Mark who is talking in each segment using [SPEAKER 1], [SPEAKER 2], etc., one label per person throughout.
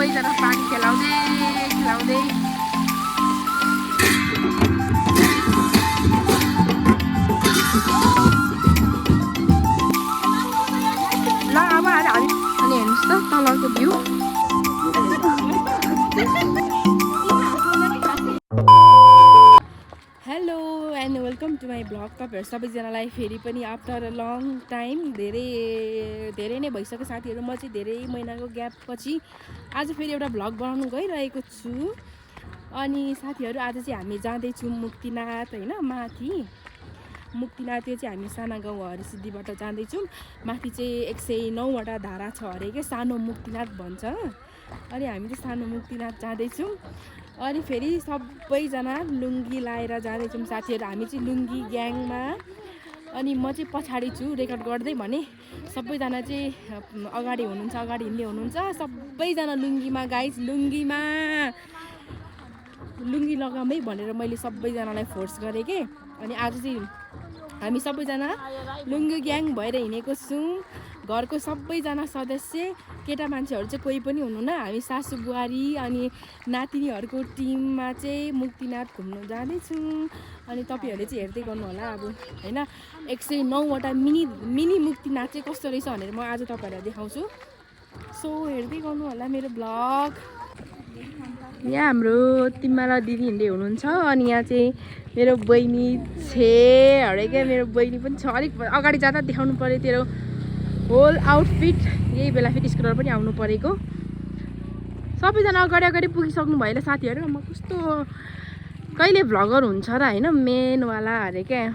[SPEAKER 1] सबैजना पानी खेलाउँदै खेलाउँदै ल अब हामी अनि हेर्नुहोस् त तलको view hello and welcome to my blog. तपाईँहरू सबैजनालाई फेरि पनि आफ्टर अ लङ टाइम धेरै नै भइसक्यो साथीहरू। म चाहिँ धेरै महिनाको ग्याप पछि आज फेरि एउटा भ्लग बनाउनु गइरहेको छु। अनि साथीहरू आज चाहिँ हामी जाँदैछौँ मुक्तिनाथ होइन, माथि मुक्तिनाथ। त्यो चाहिँ हामी साना गाउँ हरिसिद्धिबाट जाँदैछौँ। माथि चाहिँ 109वटा धारा छ अरे के, सानो मुक्तिनाथ भन्छ। अनि हामी चाहिँ सानो मुक्तिनाथ जाँदैछौँ। अनि फेरि सबैजना लुङ्गी लाएर जाँदैछौँ साथीहरू। हामी चाहिँ लुङ्गी ग्याङमा। अनि म चाहिँ पछाडि छु रेकर्ड गर्दै भने सबैजना चाहिँ अगाडि हुनुहुन्छ, अगाडि हिँड्दै हुनुहुन्छ। सबैजना लुङ्गीमा गाइज, लुङ्गी लगामै भनेर मैले सबैजनालाई फोर्स गरेँ के। अनि आज चाहिँ हामी सबैजना लुङ्गी ग्याङ भएर हिँडेको छौँ। घरको सबैजना सदस्य, केटा मान्छेहरू चाहिँ कोही पनि हुनुहुन्न। हामी सासू बुहारी अनि नातिनीहरूको टिममा चाहिँ मुक्तिनाथ घुम्नु जाँदैछौँ। अनि तपाईँहरूले चाहिँ हेर्दै गर्नु होला अब होइन, 109वटा मिनी मुक्तिनाथ चाहिँ कस्तो रहेछ भनेर म आज तपाईँहरूलाई देखाउँछु। सो हेर्दै गर्नु होला मेरो ब्लग। यहाँ हाम्रो तिम्माला दिदी हिँड्दै हुनुहुन्छ। अनि यहाँ चाहिँ मेरो बहिनी अरे क्या, मेरो बहिनी पनि छ। अलिक अगाडि जाँदा देखाउनु पऱ्यो तेरो होल आउटफिट। यही बेला फेरि स्कुटर पनि आउनु परेको। सबैजना अगाडि अगाडि पुगिसक्नु भयो साथीहरू। म कस्तो कहिले भ्लगर हुन्छ र होइन, मेनवाला अरे क्या।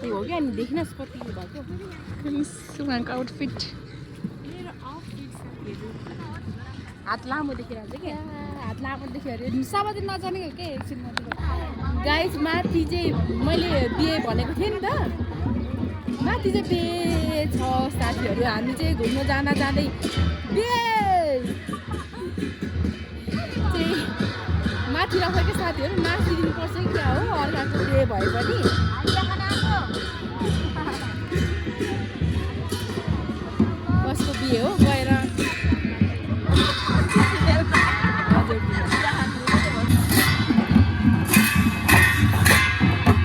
[SPEAKER 1] हो क्या, अनि देखिनुहोस् कति भएको आउटफिट। हात लामो देखिरहेको छ क्या, हात लामो देख्यो अरे सबैले नजानेको के एकछिनमा। गाइस माथि चाहिँ मैले बिहे भनेको थिएँ नि त, माथि चाहिँ बिहे छ साथीहरू। हामी चाहिँ घुम्नु जाँदै बिहे चाहिँ माथि राख्छ क्या साथीहरू। नाचिदिनुपर्छ कि क्या हो, अर्काको बिहे भए पनि। कसको बिहे हो गएर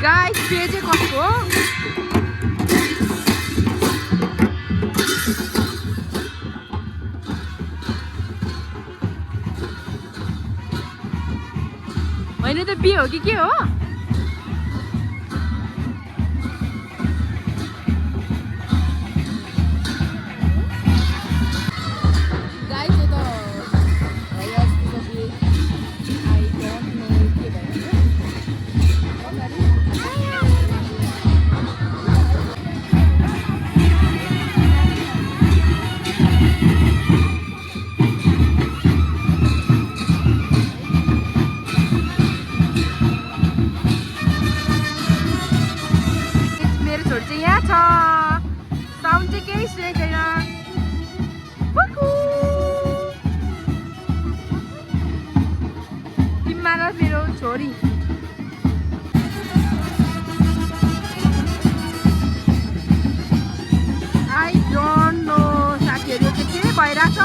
[SPEAKER 1] गाइस बिहे चाहिँ कसको हो? होइन त बिहे हो कि के हो? छोरी आई डोन्ट नो साथीहरू चाहिँ के भइरहेछ।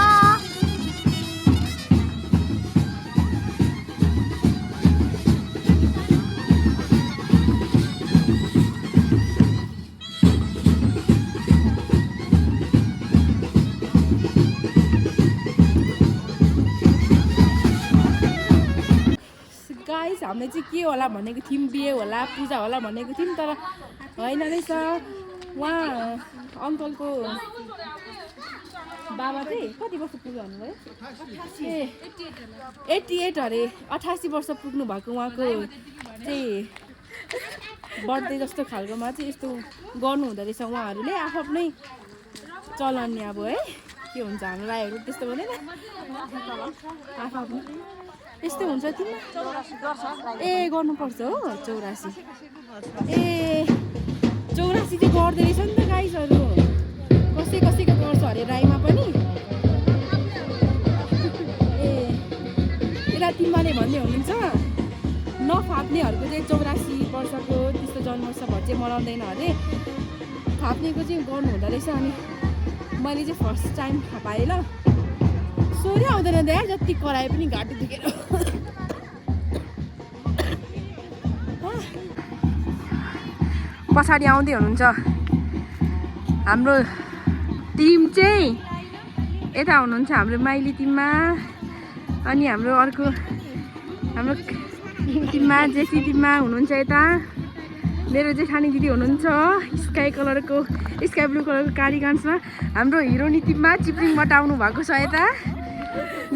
[SPEAKER 1] हामीले चाहिँ के होला भनेको थियौँ, बिहे होला पूजा होला भनेको थियौँ, तर होइन रहेछ। उहाँ अङ्कलको बाबा चाहिँ कति वर्ष पुग्नु भन्नुभयो? 88 अरे, 88 वर्ष पुग्नु भएको उहाँको चाहिँ बर्थडे जस्तो खालकोमा चाहिँ यस्तो गर्नु हुँदो रहेछ उहाँहरूले। आफ्नै चलन नि अब है, के हुन्छ हाम्रो राईहरू त्यस्तो भन्दैन, आफ्नो यस्तो हुन्छ। तिमी ए गर्नुपर्छ हो 84। ए 84 चाहिँ गर्दो रहेछ नि त गाइसहरू। कसैको गर्छ अरे राईमा पनि। ए यता तिमीले भन्दै हुनुहुन्छ नफाप्नेहरूको चाहिँ 84 वर्षको त्यस्तो जन्मोत्सवहरू चाहिँ मनाउँदैन अरे। थाप्नेको चाहिँ गर्नु हुँदो रहेछ। अनि मैले चाहिँ फर्स्ट टाइम थाहा पाएँ ल। सोरै आउँदैन त यार, जति कराए पनि घाँटी दुखेर। पछाडि आउँदै हुनुहुन्छ हाम्रो टिम चाहिँ, यता हुनुहुन्छ हाम्रो माइली टिममा, अनि हाम्रो अर्को हाम्रो टिममा जेसी टिममा हुनुहुन्छ यता मेरो जेठानी दिदी हुनुहुन्छ स्काई ब्लू कलरको कार्डिगन्समा। हाम्रो हिरोनी टिममा चिप्रिङबाट आउनु भएको छ यता।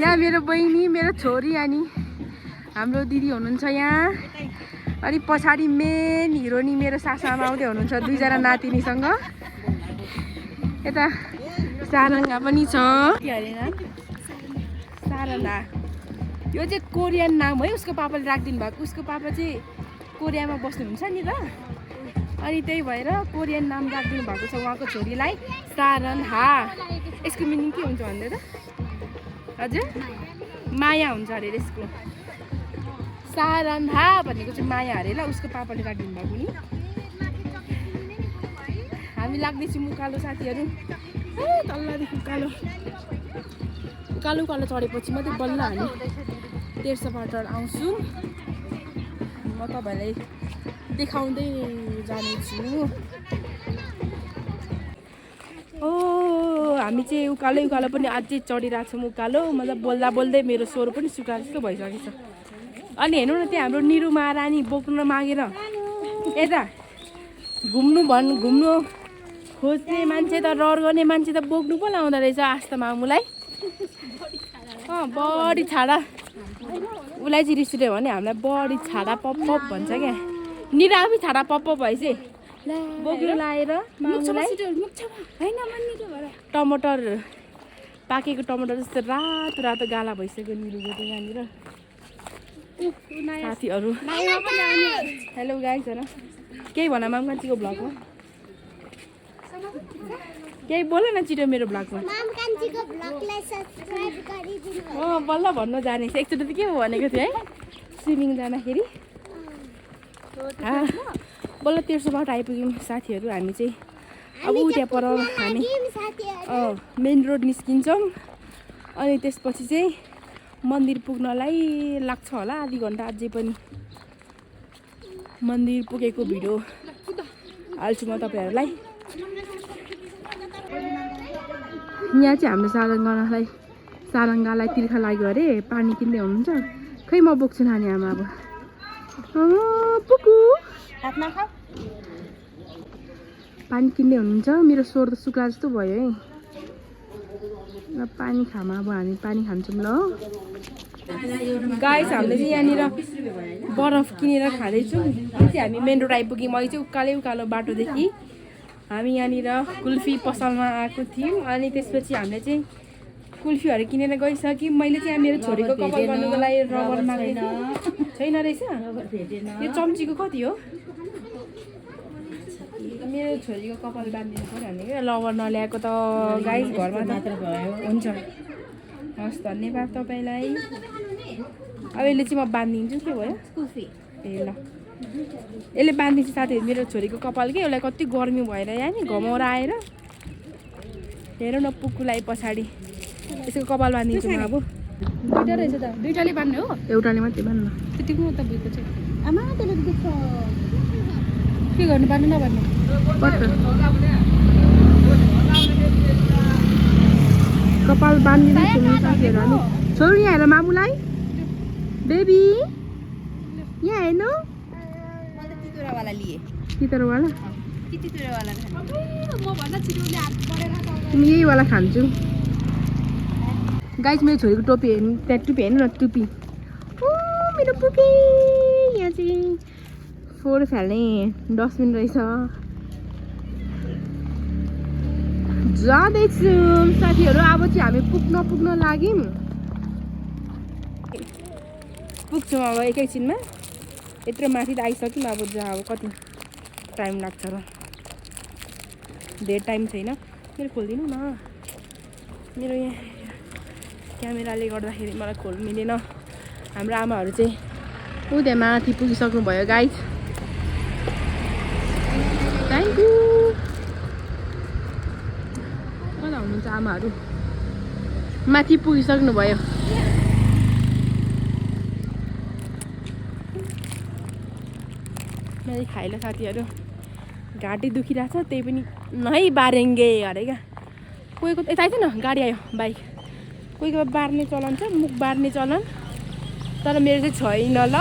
[SPEAKER 1] यहाँ मेरो बहिनी, मेरो छोरी अनि हाम्रो दिदी हुनुहुन्छ यहाँ। अनि पछाडि मेन हिरोनी मेरो सासुआमा आउँदै हुनुहुन्छ 2 जना नातिनीसँग। यता सारङ्गा पनि छ। के अरे नाम? सारङ्गा। यो चाहिँ कोरियन नाम है, उसको पापाले राखिदिनु भएको। उसको पापा चाहिँ कोरियामा बस्नुहुन्छ नि त, अनि त्यही भएर कोरियन नाम राखिदिनु भएको छ उहाँको छोरीलाई सारन्हा। यसको मिनिङ के हुन्छ भन्दै त? हजुर, माया हुन्छ अरे यसको। सारन्हा भनेको चाहिँ माया अरे ल, उसको पापाले राखिदिनु भएको नि। हामी लाग्दैछौँ उकालो साथीहरू। तल्लादेखि उकालो उकालो चढेपछि मात्रै बल्ल हामी तेर्सोबाट आउँछु। म तपाईँलाई देखाउँदै जानेछु। हामी चाहिँ उकालो पनि अझै चढिरहेको छौँ उकालो। मतलब बोल्दा बोल्दै मेरो स्वर पनि सुकाएर जस्तो भइसकेको छ। अनि हेर्नु न, त्यहाँ हाम्रो निरु महारानी बोक्न मागेर यता घुम्नु खोज्ने मान्छे त, रहर गर्ने मान्छे त बोक्नु पो लाउँदो रहेछ आस्था मामुलाई। बढी छाडा उसलाई चाहिँ रिस उठ्यो भने हामीलाई बढी छाडा पप भन्छ क्या। निरा आफै छाडा पप भएछ बोक्नु लाएर मामुलाई। टमाटर, पाकेको टमाटर जस्तो रातो गाला भइसक्यो निरुको चाहिँ यहाँनिर। साथीहरू हेलो गाइस, हेर केही भन मामकान्छीको भ्लगमा, केही बोल न छिटो मेरो भ्लगमा। बल्ल भन्न जानेछ। एकचोटि त के भनेको थियो है, स्विमिङ जाँदाखेरि। बल्ल तेर्सोबाट आइपुग्यौँ साथीहरू। हामी चाहिँ अब त्यहाँ पर हामी मेन रोड निस्किन्छौँ। अनि त्यसपछि चाहिँ मन्दिर पुग्नलाई लाग्छ होला आधी घन्टा अझै पनि। मन्दिर पुगेको भिडियो हाल्छु म तपाईँहरूलाई। यहाँ चाहिँ हाम्रो सारङ्गालाई तिर्खा लाग्यो अरे, पानी किन्दै हुनुहुन्छ। खै म बोक्छु नानी आमा। अब पुकु पानी किन्दै हुनुहुन्छ। मेरो स्वर त सुक्ला जस्तो भयो है। ल पानी खामा, अब हामी पानी खान्छौँ ल। गाइस, हामीले चाहिँ यहाँनिर बरफ किनेर खाँदैछौँ। चाहिँ हामी मेन रोड आइपुग्यौँ। अहिले चाहिँ उकालो बाटोदेखि हामी यहाँनिर कुल्फी पसलमा आएको थियौँ। अनि त्यसपछि हामीले चाहिँ कुल्फीहरू किनेर गइसक्यौँ। मैले चाहिँ मेरो छोरीको कपाल गर्नुको लागि रबर मागेको छैन रहेछ। यो चम्चीको कति हो? मेरो छोरीको कपाल बाँधिदिनु पऱ्यो भनेको रबर नल्याएको त गाइस घरमा मात्र भयो। हुन्छ, हस् धन्यवाद तपाईँलाई। अब यसले चाहिँ म बाँधिदिन्छु। के भयो? कुल्फी। ए ल, यसले बाँधिदिन्छ साथीहरू मेरो छोरीको कपाल। के उसलाई कति गर्मी भएर यहाँ नि घमाउरा आएर। हेरौँ न पुक्कुलाई पछाडि यसको कपाल बाँधिदिन्छु म। अब दुईवटा रहेछ त, दुईवटाले बाँध्ने हो? एउटाले मात्रै बाँध्नु। त्यतिको त भएको छ आमा। त्यसले त दुख्छ। के गर्नु, बाँध्नु नबाँध्नु? कपाल बाँधिदिनु साथीहरू। हामी छोरी यहाँ हेर मामुलाई। बेबी यहाँ हेर्नु। तितुरावाला लिए। तितुरावाला? तितुरावाला म भन्न छिटो हात यही वाला खान्छु। गाइस, मेरो छोरीको टोपी हेर्नु, त्यहाँ टोपी हेर्नु न, टोपी। मेरो पुके यहाँ चाहिँ फोहोर फाल्ने डस्टबिन रहेछ। जाँदैछु साथीहरू। अब चाहिँ हामी पुग्न लाग्यौँ। पुग्छौँ अब एकैछिनमा। यत्रो माथि त आइसक्यौँ। अब अब कति टाइम लाग्छ र? धेरै टाइम छैन। मेरो खोलिदिनु न, मेरो यहाँ क्यामेराले गर्दाखेरि मलाई खोल्न मिलेन। हाम्रो आमाहरू चाहिँ उता माथि पुगिसक्नु भयो गाइस। Thank you. हुनुहुन्छ आमाहरू माथि पुगिसक्नु भयो मैले खाइलो साथीहरू घाँटी दुखिरहेको छ त्यही पनि नै बारेङ्गे अरे क्या कोहीको यता आइज न गाडी आयो बाइक कोहीको बार्ने चलन छ मुख बार्ने चलन तर मेरो चाहिँ छैन ल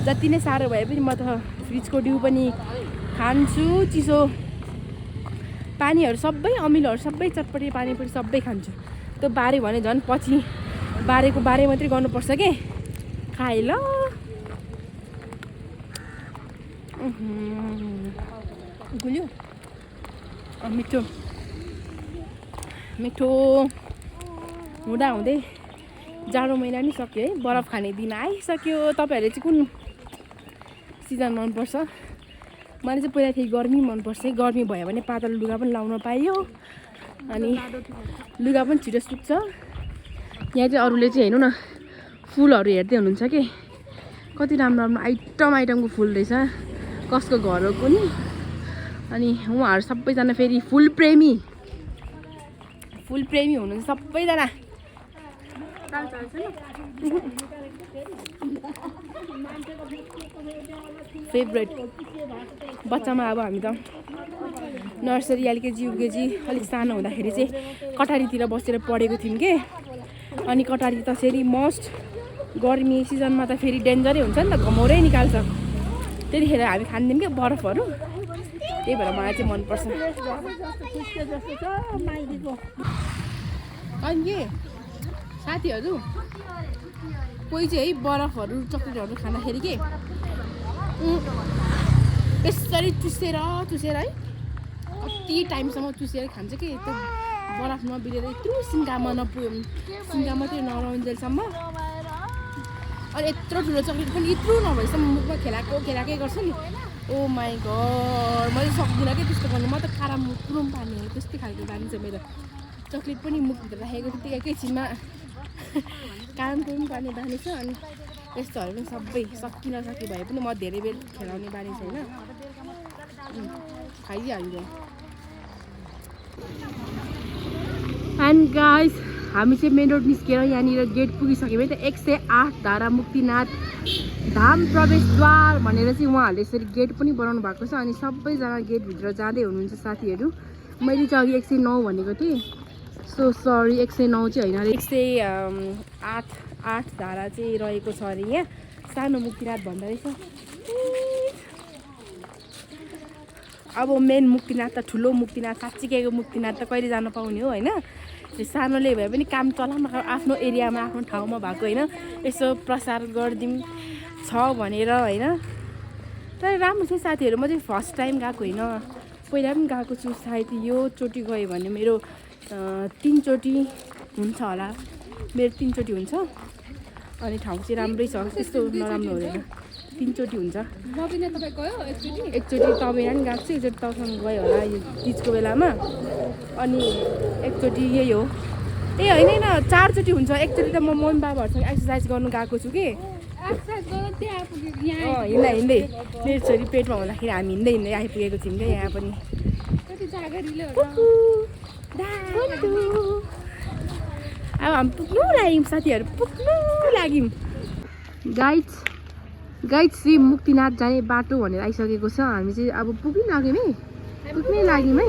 [SPEAKER 1] जति नै साह्रो भए पनि म त फ्रिजको डिउ पनि खान्छु चिसो पानीहरू सबै अमिलोहरू सबै चटपटी पानी पनि सबै खान्छु त्यो बारे भने झन् पछि बारेको बारे मात्रै गर्नुपर्छ के खाए ल गुल्यो मिठो मिठो हुँदै जाडो महिना नि सक्यो है बरफ खाने दिन आइसक्यो तपाईँहरूले चाहिँ कुन सिजन मनपर्छ मलाई चाहिँ पहिला थिएँ गर्मी मनपर्छ गर्मी भयो भने पातलो लुगा पनि लाउन पाइयो अनि लुगा पनि छिटो सुक्छ यहाँ चाहिँ अरूले चाहिँ हेर्नु न फुलहरू हेर्दै हुनुहुन्छ कि कति राम्रो राम्रो आइटमको फुल रहेछ कसको घर हो कुनी अनि उहाँहरू सबैजना फेरि फुल प्रेमी हुनुहुन्छ सबैजना फेभरेट बच्चामा अब हामी त नर्सरी एलकेजी युकेजी अलिक सानो हुँदाखेरि चाहिँ कटारीतिर बसेर पढेको थियौँ कि अनि कटारी त फेरि मस्ट गर्मी सिजनमा त फेरि डेन्जरै हुन्छ नि त घमौरै निकाल्छ त्यतिखेर हामी खान्थ्यौँ क्या बरफहरू त्यही भएर मलाई चाहिँ मनपर्छ अनि के साथीहरू कोही चाहिँ है बरफहरू चक्लेटहरू खाँदाखेरि के यसरी चुसेर है कति टाइमसम्म चुसेर खान्छ कि त्यो बरफ नबिलेर यत्रो सिङ्गामा नपुग्यो सिङ्गा मात्रै नरउन्जेलसम्म अनि यत्रो ठुलो चक्लेट पनि यत्रो नभएसम्म मुखमा खेलाएकै गर्छ नि ओ माई गड मैले सक्दिनँ कि त्यस्तो गर्नु म त कारा मुख पुरो पनि पार्ने त्यस्तै खालको बानी छ मेरो चक्लेट पनि मुखभित्र राखेको त्यति एकैछिनमा कानको पनि पार्ने बानी छ अनि यस्तोहरू पनि सबै सकि नसकी भए पनि म धेरै बेर खेलाउने बानी छैन खाइहाल्यो एन्ड गाइस हामी चाहिँ मेन रोड निस्केर यहाँनिर गेट पुगिसक्यौँ है त 108 धारा मुक्तिनाथ धाम प्रवेशद्वार भनेर चाहिँ उहाँहरूले यसरी गेट पनि बनाउनु भएको छ अनि सबैजना गेटभित्र जाँदै हुनुहुन्छ साथीहरू मैले चाहिँ अघि 109 भनेको थिएँ सो सरी 109 चाहिँ होइन 108 धारा चाहिँ रहेको छ अरे यहाँ सानो मुक्तिनाथ भन्दा रहेछ अब मेन मुक्तिनाथ त ठुलो मुक्तिनाथ साँच्चीको मुक्तिनाथ त कहिले जान पाउने हो होइन सानोले भए पनि काम चलाउन आफ्नो एरियामा आफ्नो ठाउँमा भएको होइन यसो प्रसार गरिदिउँ छ भनेर होइन तर राम्रो छ साथीहरू म चाहिँ फर्स्ट टाइम गएको होइन पहिला पनि गएको छु सायद यो चोटि गयो भने मेरो 3 चोटि हुन्छ होला मेरो 3 चोटि हुन्छ अनि ठाउँ चाहिँ राम्रै छ त्यस्तो नराम्रो हुँदैन 3 चोटि हुन्छ एकचोटि तपाईँ पनि गएको छु एकचोटि तपाईँसँग गयो होला यो तिजको बेलामा अनि एकचोटि यही हो ए होइन 4 चोटि हुन्छ एकचोटि त म मम्मी बाबाहरूसँग एक्सर्साइज गर्नु गएको छु कि हिँड्दै मेरो छोरी पेटमा हुँदाखेरि हामी हिँड्दै आइपुगेको थियौँ क्या यहाँ पनि अब हामी पुग्नु लाग्यौँ साथीहरू पुग्नु लाग्यौँ गाइड श्री मुक्तिनाथ जाने बाटो भनेर आइसकेको छ हामी चाहिँ अब पुग्नै लाग्यौँ है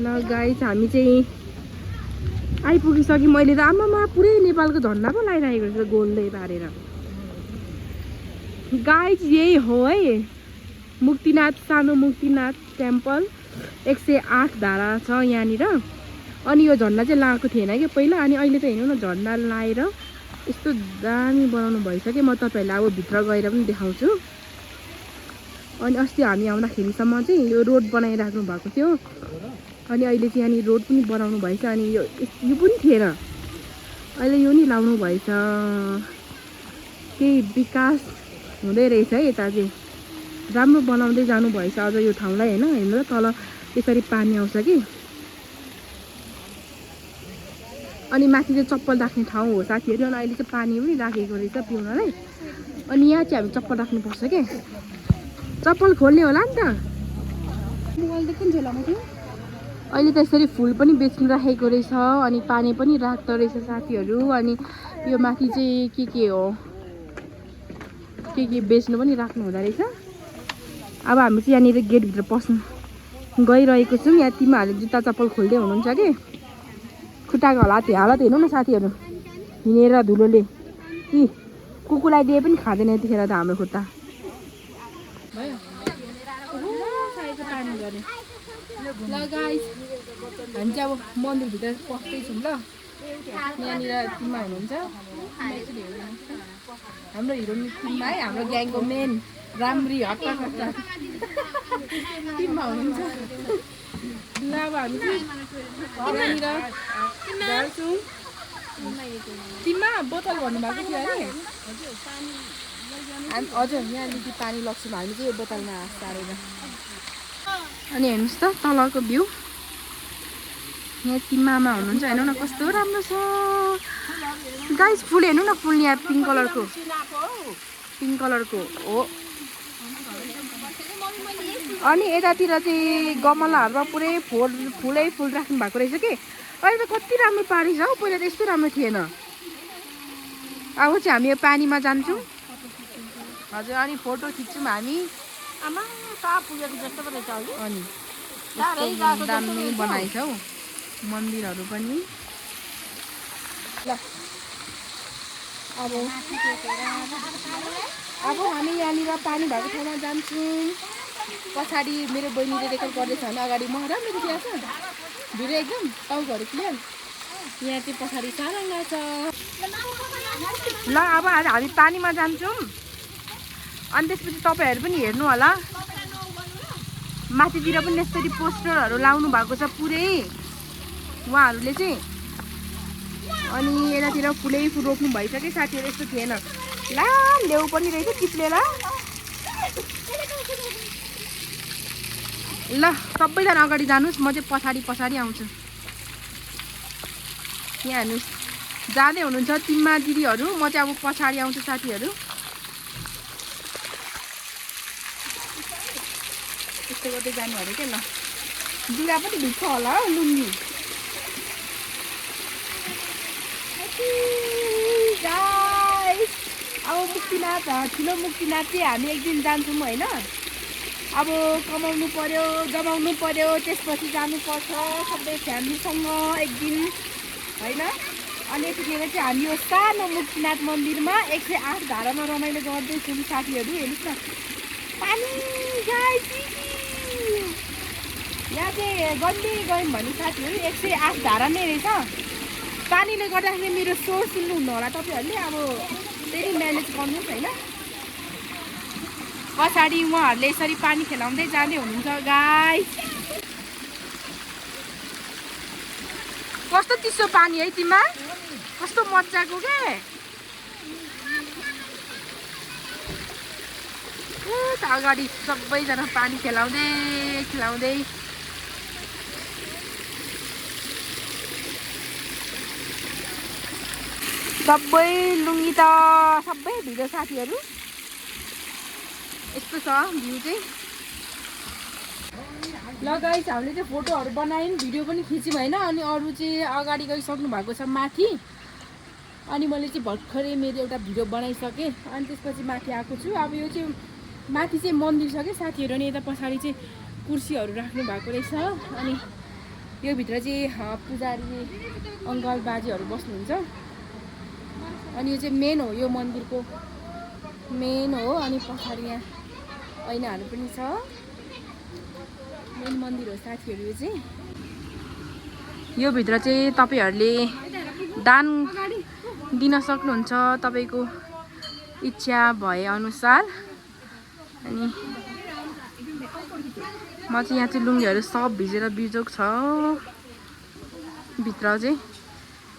[SPEAKER 1] ल गाइड हामी चाहिँ आइपुगिसक्यौँ मैले त आमामा पुरै नेपालको झन्डा पो लगाइरहेको रहेछ गोलले पारेर गाइड यही हो है मुक्तिनाथ सानो मुक्तिनाथ टेम्पल 108 धारा छ यहाँनिर अनि यो झन्डा चाहिँ लगाएको थिएन कि पहिला अनि अहिले त हेर्नु न झन्डा लगाएर यस्तो दामी बनाउनु भइसक्यो म तपाईँहरूलाई अब भित्र गएर पनि देखाउँछु अनि अस्ति हामी आउँदाखेरिसम्म चाहिँ यो रोड बनाइराख्नु भएको थियो अनि अहिले चाहिँ यहाँनिर रोड पनि बनाउनु भएछ अनि यो पनि थिएन अहिले यो नि लाउनु भएछ केही विकास हुँदै रहेछ है यता चाहिँ राम्रो बनाउँदै जानु भएछ अझ यो ठाउँलाई होइन हेर्नु त तल यसरी पानी आउँछ कि अनि माथि चाहिँ चप्पल राख्ने ठाउँ हो साथीहरू अनि अहिले चाहिँ पानी पनि राखेको रहेछ पिउनलाई अनि यहाँ चाहिँ हामी चप्पल राख्नुपर्छ के चप्पल खोल्ने होला नि त मोबाइल त कुन झोलामा थियो अहिले त यसरी फुल पनि बेच्नु राखेको रहेछ अनि पानी पनि राख्दो रहेछ साथीहरू। अनि यो माथि चाहिँ के हो के बेच्नु पनि राख्नु हुँदो रहेछ। अब हामी चाहिँ यहाँनिर गेटभित्र पस्नु गइरहेको छौँ। यहाँ तिमीहरूले जुत्ता चप्पल खोल्दै हुनुहुन्छ कि खुट्टाको हालत हेर्नु न साथीहरू, हिँडेर धुलोले कि कुकुरलाई दिए पनि खाँदैन यतिखेर त हाम्रो खुट्टा। ल गाइस हामी चाहिँ अब मन्दिरभित्र पस्दैछौँ ल। यहाँनिर टिममा हुनुहुन्छ हाम्रो हिरोइन टिममा है, हाम्रो ग्याङको मेन राम्री हट्टा खट्टा टिममा हुनुहुन्छ। ल अब हामी यहाँनिर गर्छौँ। टिममा बोतल भन्नुभएको थियो अरे हजुर, यहाँदेखि पानी लग्छौँ हामी चाहिँ यो बोतलमा सारेर। अनि हेर्नुहोस् त तलको भ्यू, यहाँ तिमामा हुनुहुन्छ हेर्नु न कस्तो राम्रो छ गाइस। फुल हेर्नु न, फुल यहाँ पिङ्क कलरको हो। अनि यतातिर चाहिँ गमलाहरूमा पुरै फुल राख्नु भएको रहेछ कि। अहिले त कति राम्रो पानी छ हौ, पहिला त यस्तो राम्रो थिएन। अब चाहिँ हामी यो पानीमा जान्छौँ हजुर, अनि फोटो खिच्छौँ हामी। अनि दामी बनाएछ हौ मन्दिरहरू पनि। ल अब हामी यहाँनिर पानी भएको ठाउँमा जान्छौँ। पछाडि मेरो बहिनीले रेकर्ड गर्दैछ भने अगाडि म राम्रो देखिरहेको छ भिडियो एकदम टाउकोहरू क्लियर। यहाँ चाहिँ पछाडि सारङ्गा छ। ल अब हामी पानीमा जान्छौँ। अनि त्यसपछि तपाईँहरू पनि हेर्नु होला, माथितिर पनि यसरी पोस्टरहरू लाउनु भएको छ पुरै उहाँहरूले चाहिँ। अनि यतातिर फुलै फुल रोप्नु भइसक्यो साथीहरू, यस्तो थिएन। ला ल्याउ पनि रहेछ चिप्लेर। ल सबैजना अगाडि जानुहोस्, म चाहिँ पछाडि आउँछु। यहाँ हेर्नुहोस् जाँदै हुनुहुन्छ टिममा दिदीहरू, म चाहिँ अब पछाडि आउँछु साथीहरू। यस्तो गर्दै जानु अरे क्या। ल जुगा पनि भिज्छ होला हौ, लुङ्गी। अब मुक्तिनाथ ठुलो मुक्तिनाथ चाहिँ हामी एक दिन जान्छौँ होइन। अब कमाउनु पर्यो, जमाउनु पर्यो, त्यसपछि जानुपर्छ सबै फ्यामिलीसँग एक दिन होइन। अनि यतिखेर चाहिँ हामी यो सानो मुक्तिनाथ मन्दिरमा 108 धारामा रमाइलो गर्दैछौँ साथीहरू। हेर्नुहोस् न पानी गाइस, यहाँ चाहिँ गल्ली गयौँ भने साथीहरू 108 धारा नै रहेछ। पानीले गर्दाखेरि मेरो स्वर सुन्नुहुन्न होला तपाईँहरूले, अब त्यही म्यानेज गर्नुहोस् होइन। पछाडि उहाँहरूले यसरी पानी खेलाउँदै जाँदै हुनुहुन्छ गाइस। कस्तो चिसो पानी है तिमीमा, कस्तो मजाको के। अगाडि सबैजना पानी खेलाउँदै सबै लुङ्गी त सबै भिडियो साथीहरू। यस्तो छ भ्यू चाहिँ। ल गाइस हामीले चाहिँ फोटोहरू बनायौँ, भिडियो पनि खिच्यौँ होइन। अनि अरू चाहिँ अगाडि गइसक्नु भएको छ माथि। अनि मैले चाहिँ भर्खरै मेरो एउटा भिडियो बनाइसकेँ। अनि त्यसपछि माथि आएको छु। अब यो चाहिँ माथि चाहिँ मन्दिर छ क्या साथीहरू। अनि यता पछाडि चाहिँ कुर्सीहरू राख्नु भएको रहेछ। अनि यो भित्र चाहिँ पुजारी अङ्कल बाजेहरू बस्नुहुन्छ। अनि यो चाहिँ मेन हो, यो मन्दिरको मेन हो। अनि पछाडि यहाँ ऐनाहरू पनि छ, मेन मन्दिर हो साथीहरू। यो चाहिँ यो भित्र चाहिँ तपाईँहरूले दान दिन सक्नुहुन्छ तपाईँको इच्छा भए अनुसार। अनि म चाहिँ यहाँ चाहिँ लुङ्गीहरू सब भिजेर बिजोग छ भित्र चाहिँ।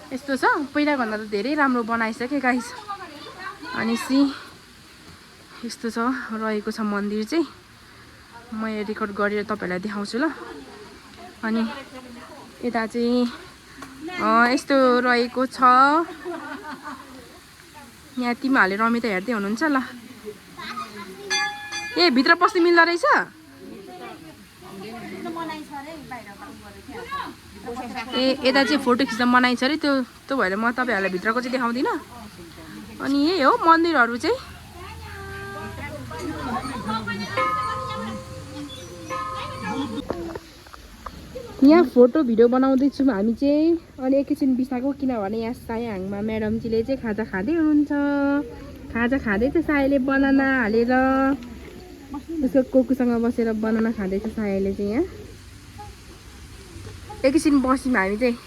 [SPEAKER 1] यस्तो छ, पहिलाभन्दा त धेरै राम्रो बनाइसक्यो गाइस। अनि यस्तो छ रहेको छ मन्दिर चाहिँ। म रेकर्ड गरेर तपाईँहरूलाई देखाउँछु ल। अनि यता चाहिँ यस्तो रहेको छ। यहाँ तिमीहरूले रमिता हेर्दै हुनुहुन्छ ल। ए भित्र पस्नु मिल्दो रहेछ। ए यता चाहिँ फोटो खिच्न मनाइ छ अरे त्यो भएर म तपाईँहरूलाई भित्रको चाहिँ देखाउँदिनँ। अनि यही हो मन्दिरहरू चाहिँ। यहाँ फोटो भिडियो बनाउँदैछौँ हामी चाहिँ। अनि एकैछिन बिसाएको किनभने यहाँ सायाहाङमा म्याडमजीले चाहिँ खाजा खाँदै हुनुहुन्छ। खाजा खाँदै चाहिँ सायाले बनाना हालेर उसको कोकुसँग बसेर बनाना खाँदैछ सायाले चाहिँ। यहाँ एकैछिन बस्यौँ हामी चाहिँ।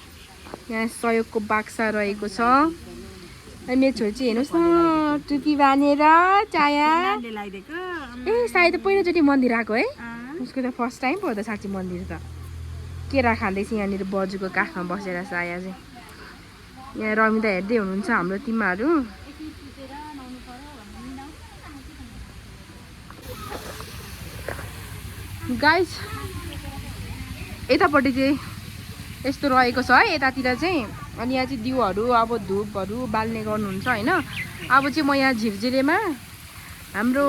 [SPEAKER 1] यहाँ सहयोगको बाक्सा रहेको छ। अनि मेरो छोरी चाहिँ हेर्नुहोस् न टुपी बाँधेर चाया। ए सायद त पहिलोचोटि मन्दिर आएको है उसको त फर्स्ट टाइम पो त साँच्ची मन्दिर त। केरा खाँदैछ यहाँनिर बजुको काखमा बसेर साया चाहिँ। यहाँ रमिता हेर्दै हुनुहुन्छ हाम्रो तिमीहरू। गाइस यतापट्टि चाहिँ यस्तो रहेको छ है यतातिर चाहिँ। अनि यहाँ चाहिँ दिउहरू अब धुपहरू बाल्ने गर्नुहुन्छ होइन। अब चाहिँ म यहाँ झिरझिरेमा हाम्रो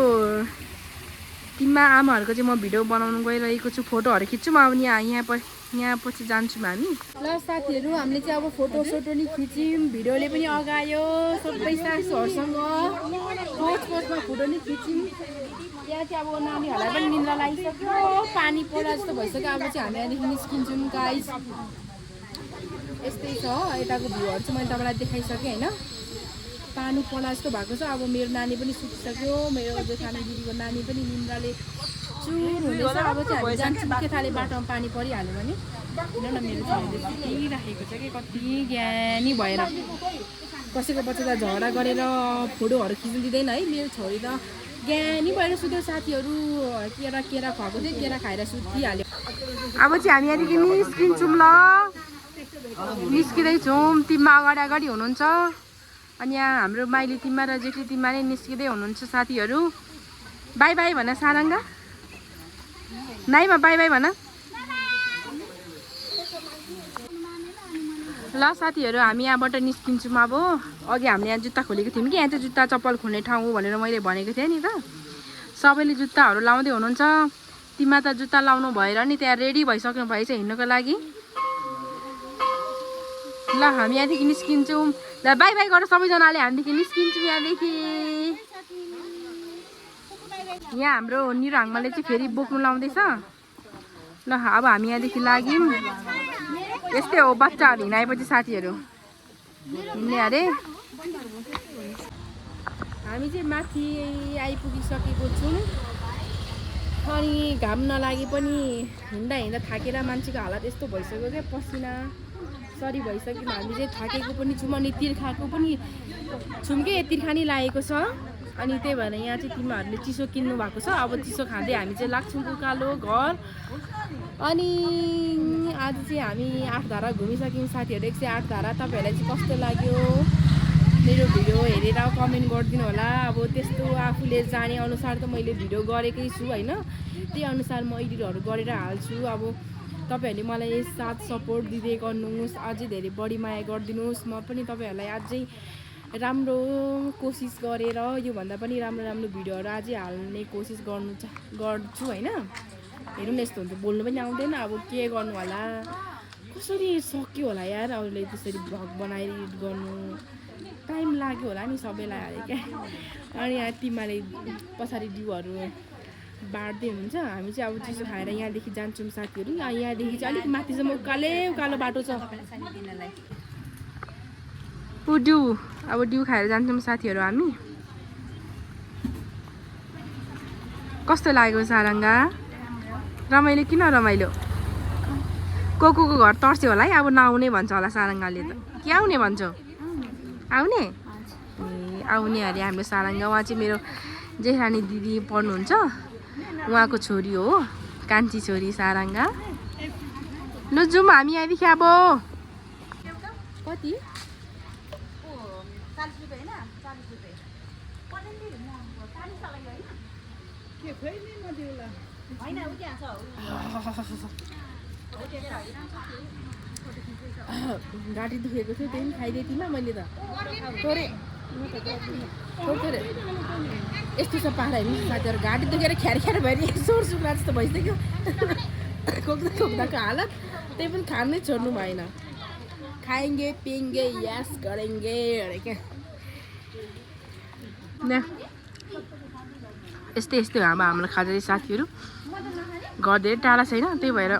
[SPEAKER 1] तिम्मा आमाहरूको चाहिँ म भिडियो बनाउनु गइरहेको छु। फोटोहरू खिच्छु म। अब यहाँ पछि जान्छौँ हामी। ल साथीहरू हामीले चाहिँ अब फोटोसोटो नि खिच्यौँ, भिडियोले पनि अगायो सबै साथीहरूसँग पोस्टमा फोटो नि खिच्यौँ। यहाँ चाहिँ अब नानीहरूलाई पनि निन्द्रा लागिसक्यो, पानी परा जस्तो भइसक्यो। अब चाहिँ हामी यहाँदेखि निस्किन्छौँ गाइस। यस्तै छ यताको भ्यूहरू चाहिँ मैले तपाईँलाई देखाइसकेँ होइन। पानी पला जस्तो भएको छ। अब मेरो नानी पनि सुतिसक्यो, मेरो जेठानी दिदीको नानी पनि निन्द्राले चुर हुँदैछ। अब चाहिँ हामी जान्छौँ केटाले बाटोमा पानी परिहाल्यो भने। हेर्नु न मेरो छोरीले सुतिराखेको छ कि कति ज्ञानी भएर। कसैको बच्चा त झगडा गरेर फोटोहरू खिच्नु दिँदैन है। मेरो छोरी त ज्ञानी भएर सुत्यो। साथीहरू केरा खुवाएको थियो, केरा खाएर सुतिहाल्यो। अब चाहिँ हामी यहाँदेखि निस्किन्छौँ। ल निस्किँदैछौँ। तिम्मा अगाडि हुनुहुन्छ। अनि यहाँ हाम्रो माइली तिम्मा र जेठी तिम्मा नै निस्किँदै हुनुहुन्छ साथीहरू। बाई बाई भन सारङ्गा। नाइमा बाई बाई भन। ल साथीहरू हामी यहाँबाट निस्किन्छौँ। अब अघि हामीले यहाँ जुत्ता खोलेको थियौँ कि यहाँ चाहिँ जुत्ता चप्पल खोल्ने ठाउँ भनेर मैले भनेको थिएँ नि त। सबैले जुत्ताहरू लाउँदै हुनुहुन्छ। तिम्मा त जुत्ता लाउनु भएर नि त्यहाँ रेडी भइसक्नु भएछ हिँड्नुको लागि। ल हामी यहाँदेखि निस्किन्छौँ। ल बाई बाई गर सबैजनाले। हामीदेखि निस्किन्छौँ यहाँदेखि। यहाँ हाम्रो निराङमाले चाहिँ फेरि बोक्नु लाउँदैछ। ल अब हामी यहाँदेखि लाग्यौँ। यस्तै हो बच्चाहरू हिँडाएपछि साथीहरू हिँड्ने अरे। हामी चाहिँ माथि आइपुगिसकेको छौँ। अनि घाम नलागे पनि हिँड्दा थाकेर मान्छेको हालत यस्तो भइसक्यो क्या, पसिना सरी भइसक्यो। हामी चाहिँ थाकेको पनि छौँ अनि तिर्खाको पनि छौँ कि तिर्खानी लागेको छ। अनि त्यही भएर यहाँ चाहिँ तिमीहरूले चिसो किन्नु भएको छ। अब चिसो खाँदै हामी चाहिँ लाग्छौँ उकालो घर। अनि आज चाहिँ हामी 8 धारा घुमिसक्यौँ साथीहरू। 108 धारा। तपाईँहरूलाई चाहिँ कस्तो लाग्यो मेरो भिडियो हेरेर कमेन्ट गरिदिनु होला। अब त्यस्तो आफूले जाने अनुसार त मैले भिडियो गरेकै छु होइन। त्यही अनुसार म एडिटहरू गरेर हाल्छु। अब तपाईँहरूले मलाई साथ सपोर्ट दिँदै गर्नुहोस्। अझै धेरै बढी माया गरिदिनुहोस्। म पनि तपाईँहरूलाई अझै राम्रो कोसिस गरेर योभन्दा पनि राम्रो भिडियोहरू अझै हाल्ने कोसिस गर्छु होइन। हेरौँ न यस्तो हुन्छ बोल्नु पनि आउँदैन। अब के गर्नु होला, कसरी सक्यो होला यार अरूले त्यसरी भ्लग बनाएर एडिट गर्नु। टाइम लाग्यो होला नि सबैलाई हाले क्या। अनि यहाँ तिमीले पछाडि डिउहरू बाँड्दै हुनुहुन्छ। हामी चाहिँ अब चिसो खाएर यहाँदेखि जान्छौँ साथीहरू। यहाँदेखि चाहिँ अलिक माथिसम्म उकालो बाटो छ। अब डिउ खाएर जान्छौँ साथीहरू हामी। कस्तो लाग्यो सारङ्गा? रमाइलो किन रमाइलो? को घर तर्स्यो होला है। अब नआउने भन्छ होला सारङ्गाले त। के आउने भन्छौ? आउने? ए आउने अरे हाम्रो सारङ्गा। उहाँ चाहिँ मेरो जेठानी दिदी पढ्नुहुन्छ, उहाँको छोरी हो, कान्छी छोरी सारङ्गा। लु जाउँ हामी यहाँदेखि। अब कति घाँटी दुखेको थियो त्यही पनि खाइदिए थिइनँ मैले त। थोरै यस्तो छ पारा हेर्नु साथीहरू। घाँटी दुखेर ख्यार भएर सोर सुक्ला जस्तो भइसक्यो। खोक्दाको हालत त्यही पनि खानै छोड्नु भएन खाएंगे पिएंगे यस गरेंगे अरे क्या यस्तै यस्तै हाम्रो खाजा चाहिँ साथीहरू घर धेरै टाढा छैन त्यही भएर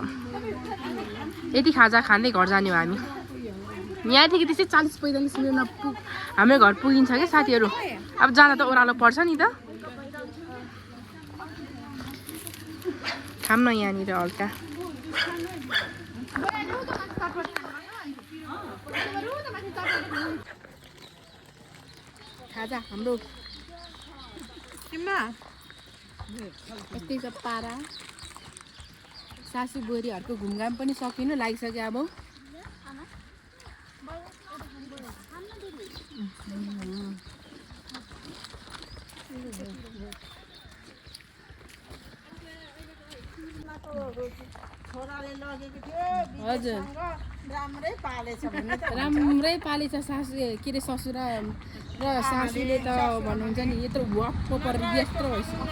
[SPEAKER 1] यति खाजा खाँदै घर जाने हो हामी यहाँदेखि त्यस्तै 40-45 मिनटमा हाम्रो घर पुगिन्छ क्या साथीहरू अब जाँदा त ओह्रालो पर्छ नि त खाम न यहाँनिर हल्का खाजा हाम्रो यस्तै छ पारा सासू बुहारीहरूको घुमघाम पनि सकिनु लागिसक्यो अब हजुर राम्रै पालेछ सासू के अरे ससुर र सासूले त भन्नुहुन्छ नि यत्रो वाक्क परेर यत्रो भइसक्यो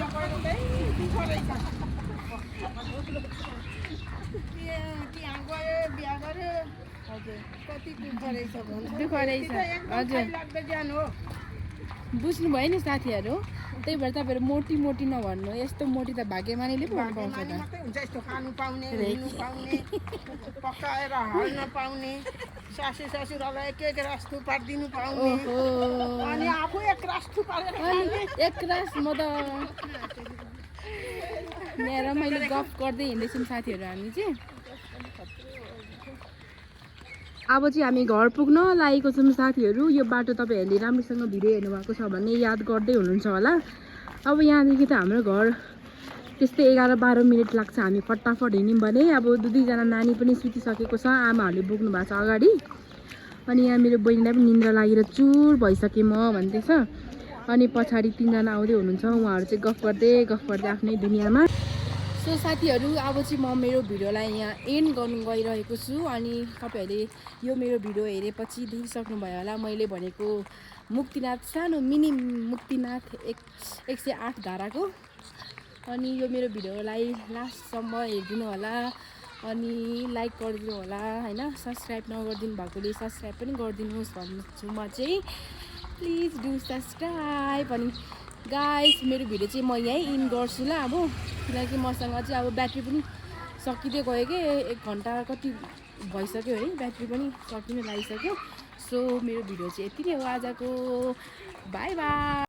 [SPEAKER 1] दुःख रहेछ हजुर बुझ्नु भयो नि साथीहरू त्यही भएर तपाईँहरू मोटी मोटी नभन्नु यस्तो मोटी त भाग्यमानीले पो हुनु पाउँछ
[SPEAKER 2] पकाएर हाल्न पाउने ससुरालाई एक रास थुपारिदिनु पाउने अनि आफू एक रास थुपारेर
[SPEAKER 1] एक रास म त यहाँ रमाइलो गफ गर्दै हिँड्दैछौँ साथीहरू हामी चाहिँ अब चाहिँ हामी घर पुग्न लागेको छौँ साथीहरू यो बाटो तपाईँहरूले राम्रोसँग भिडियो हेर्नुभएको छ भने याद गर्दै हुनुहुन्छ होला अब यहाँदेखि त हाम्रो घर त्यस्तै 11-12 मिनट लाग्छ हामी फटाफट हिँड्यौँ भने अब 2-2जना नानी पनि सुतिसकेको छ आमाहरूले बोक्नु भएको छ अगाडि अनि यहाँ मेरो बहिनीलाई पनि निन्द्रा लागेर चुर भइसकेँ म भन्दैछ अनि पछाडि 3जना आउँदै हुनुहुन्छ उहाँहरू चाहिँ गफ गर्दै आफ्नै दुनियाँमा सो साथीहरू अब चाहिँ म मेरो भिडियोलाई यहाँ एन्ड गर्नु गइरहेको छु अनि तपाईँहरूले यो मेरो भिडियो हेरेपछि देखिसक्नुभयो होला मैले भनेको मुक्तिनाथ सानो मिनी मुक्तिनाथ 108 धाराको अनि यो मेरो भिडियोलाई लास्टसम्म हेरिदिनु होला अनि लाइक गरिदिनु होला होइन सब्सक्राइब नगरिदिनु भएकोले सब्सक्राइब पनि गरिदिनुहोस् भन्छु म चाहिँ प्लिज डु सब्सक्राइब अनि गाइस मेरो भिडियो चाहिँ म यहीँ इन गर्छु ल अब किनकि मसँग चाहिँ अब ब्याट्री पनि सकिँदै गयो कि 1 घन्टा कति भइसक्यो है ब्याट्री पनि सकिनु लागिसक्यो सो मेरो भिडियो चाहिँ यति नै हो आजको बाई बाई